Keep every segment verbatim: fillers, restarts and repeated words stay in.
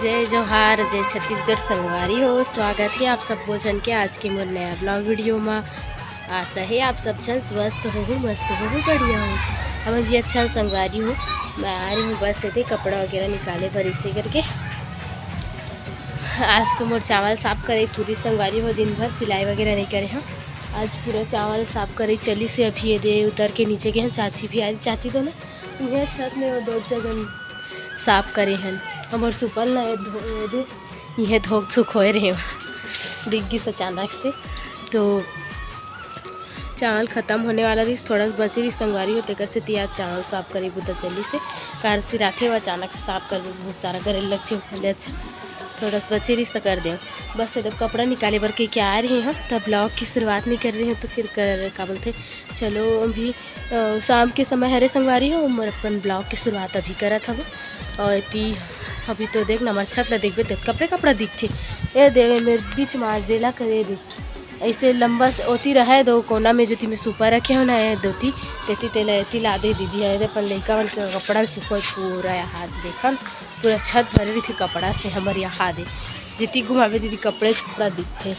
जय जोहार, जय छत्तीसगढ़ संगवारी हो, स्वागत हे आप सबो झन के आज के मोर नया vlog video मा। आशा हे आप सब झन स्वस्थ होहू, मस्त होहू, बढ़िया हो। हमन भी अच्छा संगवारी हो। मैं आ रही हूँ बस एदे कपड़ा वगैरह निकाले बर इसे करके। आज तो मोर चावल साफ करे पूरी संगवारी हो, दिन भर सिलाई वगैरह नहीं करे हन। आज पूरा चावल साफ करे चलिस हे, अभी एदे उतर के नीचे गे हन। चाची भी आ रही, चाची तो ना इहे छत में वो दो जगह साफ करे हन। हमर सुपल ना ये धो-, ये दे, इहे धोक छुक होए रहे दिख गिस अचानक से। तो चावल खत्म होने वाला रहिस, थोड़ा सा बचे रहिस संगवारी हो, तेकर सेती आज चावल साफ करे बुता चलिस हे। कार सिराथे वो अचानक से साफ करबे, बहुत सारा करे लगथे, उसके लिए अच्छा थोड़ा सा बचे रहिस त कर दे। बस एदे कपड़ा निकाले बर कहिके आ रहे हैं, तब vlog की शुरुआत नहीं कर रहे हैं तो फिर कर का बोलथे। चलो अभी अ, शाम के समय हरे संगवारी हो, मोर अपन vlog के शुरुआत अभी करत हव। और एती अभी तो देख ना, हमर छत ला देखबे त कपड़े कपड़ा दिखथे। ए देवे मेर बीच में आज रेला करे दे, ऐसे लंबा से ओती रहे दो कोना में, जोती में सुपा रखे हो ना, ए दोती तेती तेला एती ला दे दीदी है। अपन लइका मन के कपड़ा सुखो पूरा यहाँ हाथ देखन, पूरा छत भरे रहिथे कपड़ा से हमर यहाँ दे। जिती घुमावे दीदी कपड़े से कपड़ा दिखथे।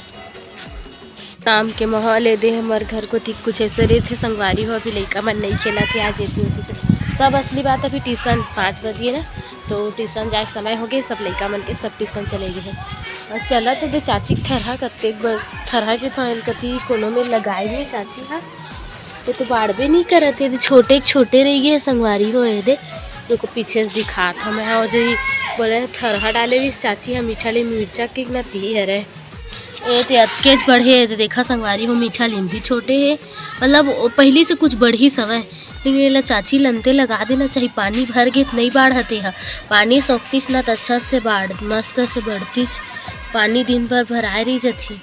शाम के माहौल ए दे हमर घर कोती कुछ ऐसे रहिथे संगवारी हो। अभी लइका मन नहीं खेलत हे आज एती ओती से। सब असली बात अभी ट्यूशन पाँच बजे ना, तो ट्यूशन जाए के समय हो गए, सब लइका मन के सब ट्यूशन चले गए हैं। और चला तो दे चाची के थरहा कतेक ब-, थरहा के थोड़ा कति कोनो में लगाए हुए चाची हा। ये तो बाढ़बे नहीं करत हे, ये तो छोटे छोटे रह गए संगवारी हो। ये दे देखो पीछे से दिखात हूँ मैं, हाँ, वो जो ये बोले थरहा डाले रहिस चाची हा मीठा ले मिर्चा के ना ती हरे। ए ते अतकेच बढ़े, ए ते देखा संगवारी हो, मीठा लीम भी छोटे हे, मतलब ओ पहिली से कुछ बढ़िस हवय, लेकिन एला चाची लनते लगा देना चाही। पानी भर गे त नई बाढ़त हे ह, पानी सोकतिस ना त अच्छा से बाढ़, मस्त से बढ़तिस। पानी दिन भर भराए रही जथे।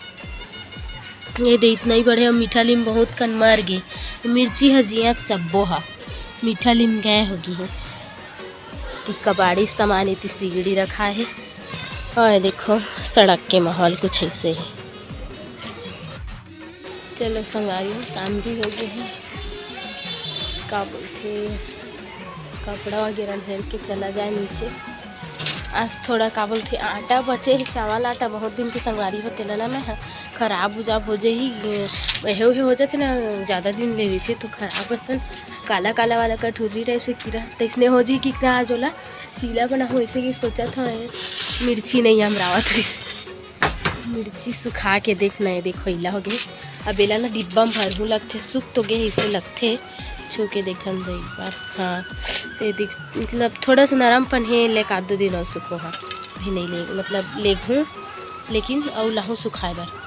ये दे इतना ही बढ़े, मीठा लीम बहुत कन मर गे, मिर्ची ह जियत सब्बो ह, मीठा लीम गए होगी हो। ती कबाड़ी सामान इति सिगड़ी रखा है। और देखो सड़क के माहौल कुछ ऐसे है। चलो संगवारी हो, शाम भी हो गई है, का बोलते कपड़ा वगैरह हेर के चला जाए नीचे। आज थोड़ा का बोलते आटा बचे है, चावल आटा बहुत दिन के संगवारी हो, तेला ना मैं ह-, खराब उजाब हो जाही, एहे ओहे हो जाथे ना, ज़्यादा दिन ले रहिथे तो खराब असन काला काला वाला कठुर्री टाइप से कीरा तैसने हो जाही कि का आज ओला चीला बनाहूँ, ऐसे कि सोचत हवं। मिर्ची नहीं अमरावत रहिस, मिर्ची सुखा के देख ना, ये देखो इला हो गए। अब एला ना डिब्बा में भरहूँ लगथे, सुख तो गए ऐसे लगथे, छू के देखन दो एक बार। हाँ, ये देख, मतलब थोड़ा सा नरमपन है, ले का दो दिन और सुखो हा, भी नहीं ले, मतलब लेगहूँ, लेकिन अउ लाहूँ सुखाए बर।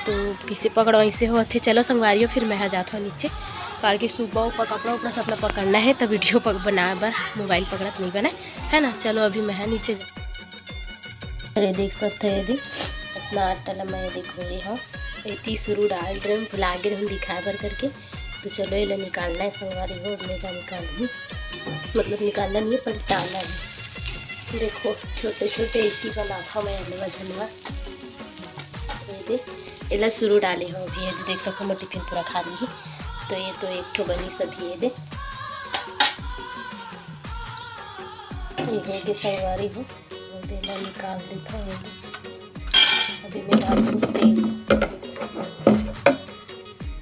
तो कैसे पकड़ो ऐसे होथे। चलो संगवारी हो, फिर मैं हा जात हूँ नीचे, काबर कि सुबह ऊपर कपड़ा उपड़ा सब ला पकड़ना है, तब वीडियो पक-, बनाए बर मोबाइल पकड़त नहीं बने, है ना। चलो अभी मैं हा नीचे जा-, अरे देख सकते हैं यदि अपना आटा ला मैं यदि घोले हूँ, एती शुरू डाल रहे हूँ, भुला गे रहे हूँ दिखाए बर करके। तो चलो एला निकालना है संगवारी हो, मैं का निकालूँ, मतलब निकालना नहीं है, पलटाना है। देखो छोटे छोटे इसी बनात हूँ मैं एले वजन में। ये दे, एला शुरू डाले हो अभी, ये दे देख सकते हो, मोर टिफिन पूरा खाली है। तो ये तो एक ठो बनी सभी, ये दे, ये हो गए संगवारी हो, ये दे, मैं निकाल देता हूँ। अभी मैं डाल दूँ तेल,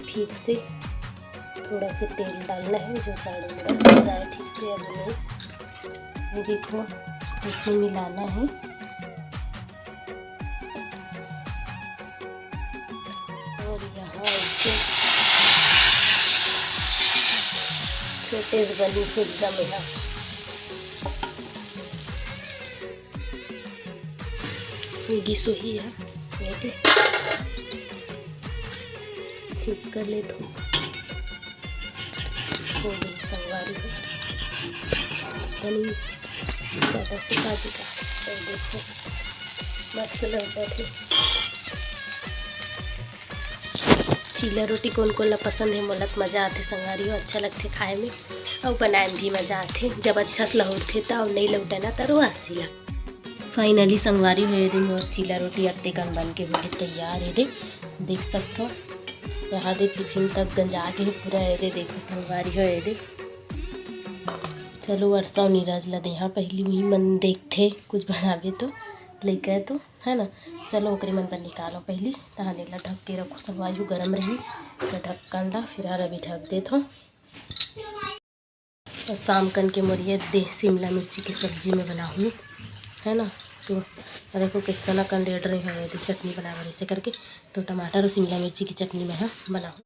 फिर से थोड़ा सा तेल डालना है, जो झाड़ू में रख जाए ठीक से। अभी मैं, ये देखो, इसे मिलाना है। और यहाँ इसके छोटे से बनी से एकदम यहाँ ये गिसो ही है, ये दे। ठीक कर ले तो। हो गई संगवारी हो। तनी ज़्यादा से काजू का, तो देखो, मस्त लग रहा है। चीला रोटी कोन कोन ला पसंद है, मोला तो मज़ा आथे संगवारी हो, अच्छा लगथे खाए में। अउ बनाए में भी मज़ा आथे, जब अच्छा से लहुरथे त, अउ नहीं लहुटे ना त रोआसी ला। फाइनली संगवारी हो, ये दे मोर चीला रोटी अत्ते कन बन के होके तैयार है। दे देख सकथो, यहाँ दे टिफिन तक गंजा के है पूरा। ये दे देखो संगवारी हो, ये दे चलो, वर्षा अउ नीरज ला देहा, पहिली उही मन देखथे, कुछ बनाबे तो, लइका हे तो, है ना। चलो, ओकरे मन बर निकालो पहिली, तहान एला ढक के रखो, संगवारी हो, गरम रही। तो ढक्कन ला फिलहाल अभी ढक देत हो। तो शाम कन के मोर ये दे शिमला मिर्ची की सब्जी में बनाहूँ, है ना। तो देखो, किस तरह कन रेड रही है, यदि चटनी बनाए बर ऐसे करके, तो टमाटर और शिमला मिर्ची की चटनी में हम बनाहूँ।